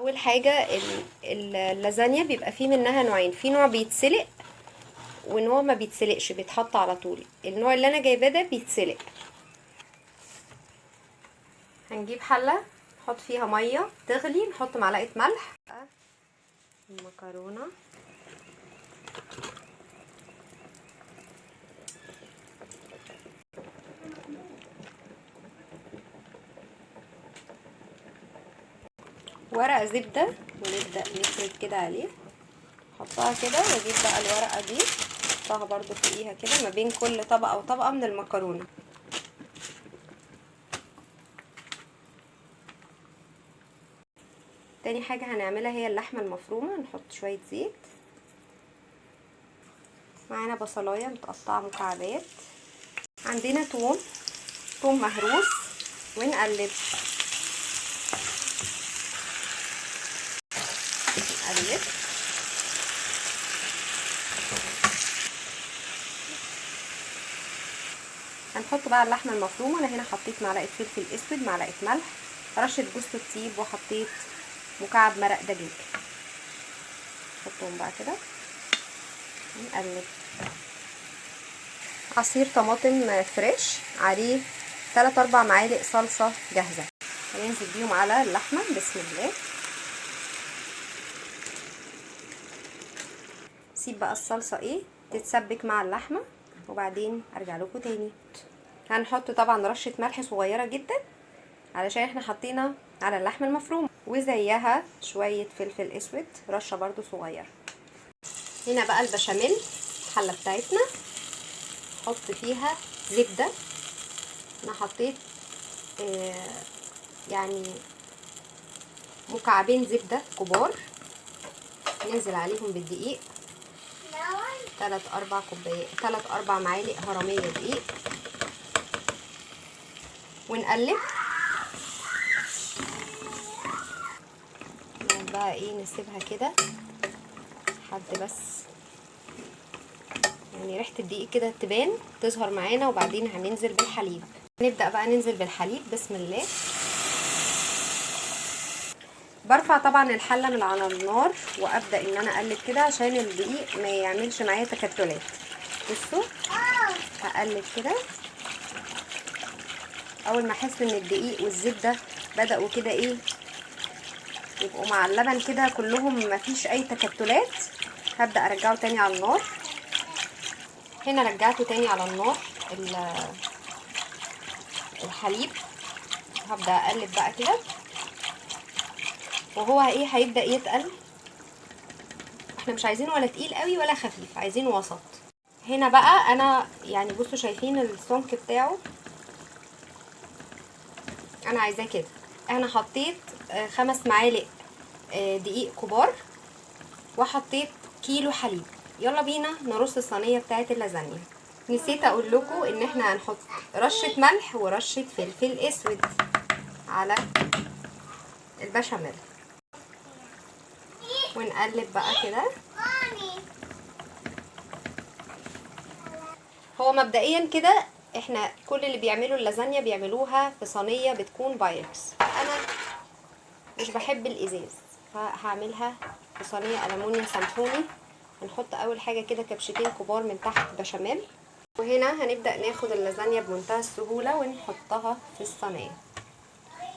اول حاجة اللازانيا بيبقى فيه منها نوعين، في نوع بيتسلق ونوع ما بيتسلقش بيتحط على طول. النوع اللي انا جايباه ده بيتسلق. هنجيب حله نحط فيها مية تغلي، نحط معلقه ملح، المكرونه، ورق زبدة، ونبدا نفرد كده عليه. نحطها كده، واجيب بقى الورقة دي احطها برضو فوقيها كده ما بين كل طبقه وطبقه من المكرونه. تاني حاجة هنعملها هي اللحمة المفرومه. نحط شوية زيت، معانا بصلايه متقطعه مكعبات، عندنا توم مهروس، ونقلب نقلب. هنحط بقى اللحمة المفرومه. انا هنا حطيت معلقه فلفل اسود، معلقه ملح، رشه جوز الطيب، وحطيت مكعب مرق دجاج. نحطهم بقى كده ونقلب. عصير طماطم فريش عليه 3-4 معالق صلصه جاهزة، هننزل بيهم على اللحمة. بسم الله. سيب بقى الصلصه تتسبك مع اللحمة، وبعدين ارجع لكم تاني. هنحط طبعا رشه ملح صغيرة جدا علشان احنا حطينا على اللحمة المفرومه، وزيها شوية فلفل اسود رشه برضو صغيرة. هنا بقى البشاميل، الحلة بتاعتنا نحط فيها زبدة. انا حطيت يعني مكعبين زبدة كبار، ننزل عليهم بالدقيق 3-4 كوبايات، 3-4 معالق هرميه دقيق، ونقلب. بقى نسيبها كده لحد بس يعني ريحه الدقيق كده تبان تظهر معانا، وبعدين هننزل بالحليب. نبدأ بقى ننزل بالحليب. بسم الله. برفع طبعا الحلة من على النار وابدا ان انا اقلب كده عشان الدقيق ما يعملش معايا تكتلات. بصوا هقلب كده، اول ما احس ان الدقيق والزبده بدأوا كده يبقوا مع اللبن كده كلهم مفيش اي تكتلات، هبدأ ارجعه تاني على النار. هنا رجعته تاني على النار الحليب. هبدأ اقلب بقى كده، وهو هيبدأ يتقل. احنا مش عايزينه ولا تقيل قوي ولا خفيف، عايزينه وسط. هنا بقى انا يعني بصوا شايفين السمك بتاعه، انا عايزاه كده. انا حطيت 5 معالق دقيق كبار، وحطيت كيلو حليب. يلا بينا نرص الصينية بتاعه اللازانيا. نسيت اقول لكم ان احنا هنحط رشه ملح ورشه فلفل اسود على البشاميل، ونقلب بقى كده. هو مبدئيا كده احنا كل اللي بيعملوا اللازانيا بيعملوها في صينية بتكون بايركس، انا مش بحب الازاز فهعملها في صينية ألمونيا، سامحوني. هنحط اول حاجة كده كبشتين كبار من تحت بشاميل، وهنا هنبدا ناخد اللازانيا بمنتهى السهولة ونحطها في الصينية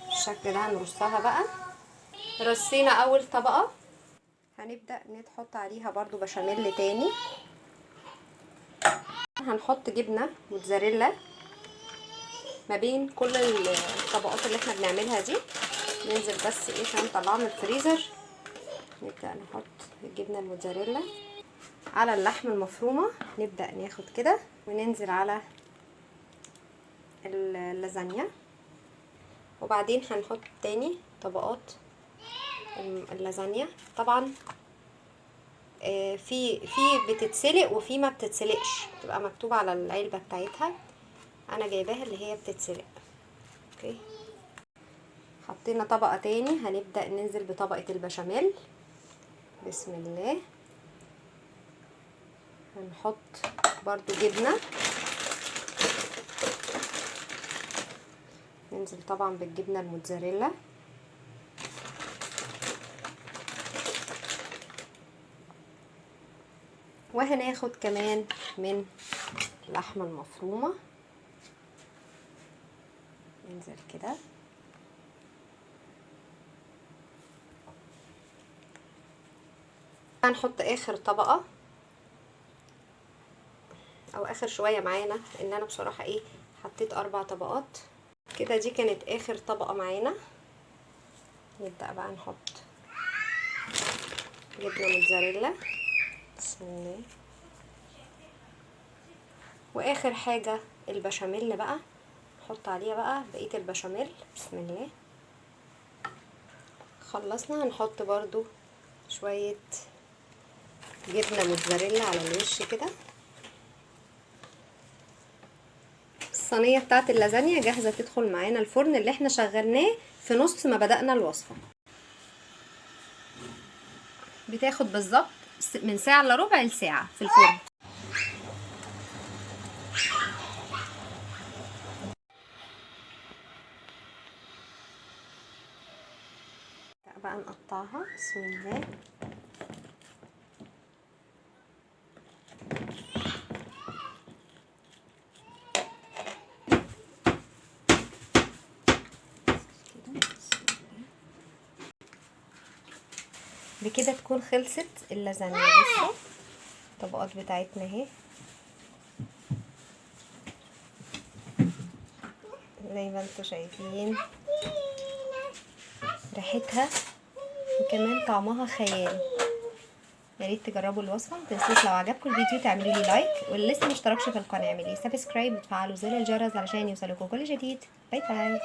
بالشكل ده. هنرصها بقى. رصينا اول طبقه، هنبدا نحط عليها برضو بشاميل تاني. هنحط جبنه موتزاريلا ما بين كل الطبقات اللي احنا بنعملها دي. ننزل بس عشان نطلعها من الفريزر. نبدا نحط الجبنة الموتزاريلا على اللحم المفرومه. نبدا ناخد كده وننزل على اللازانيا، وبعدين هنحط تاني طبقات اللازانيا. طبعا في بتتسلق وفي ما بتتسلقش، بتبقى مكتوبة على العلبة بتاعتها. انا جايباها اللي هي بتتسلق. okay، حطينا طبقة تاني. هنبدأ ننزل بطبقة البشاميل. بسم الله. هنحط برضو جبنة، ننزل طبعا بالجبنة الموتزاريلا. وهناخد كمان من اللحمة المفرومة، ننزل كده. هنحط اخر طبقة او اخر شوية معانا، لان انا بصراحة ايه حطيت 4 طبقات كده. دي كانت اخر طبقة معانا. نبدأ بقى نحط جبنة موتزاريلا، بسم الله. واخر حاجة البشاميل بقى، نحط عليها بقى بقية البشاميل، بسم الله. خلصنا. هنحط برضو شوية جبنة موتزاريلا على الوش كده. الصينية بتاعت اللازانيا جاهزة تدخل معانا الفرن اللي احنا شغلناه في نص ما بدأنا الوصفة. بتاخد بالظبط من ساعة الا ربع لساعة في الفرن. بقى نقطعها، بسم الله. بكده تكون خلصت اللازانيا. بصوا الطبقات بتاعتنا اهي زي ما انتوا شايفين، ريحتها وكمان طعمها خيال. يا ريت تجربوا الوصفة. ما تنسوش لو عجبكم الفيديو تعملوا لي like، واللي لسه مشتركش في القناة اعملي subscribe وتفعلوا زر الجرس علشان يوصلكم كل جديد. bye bye.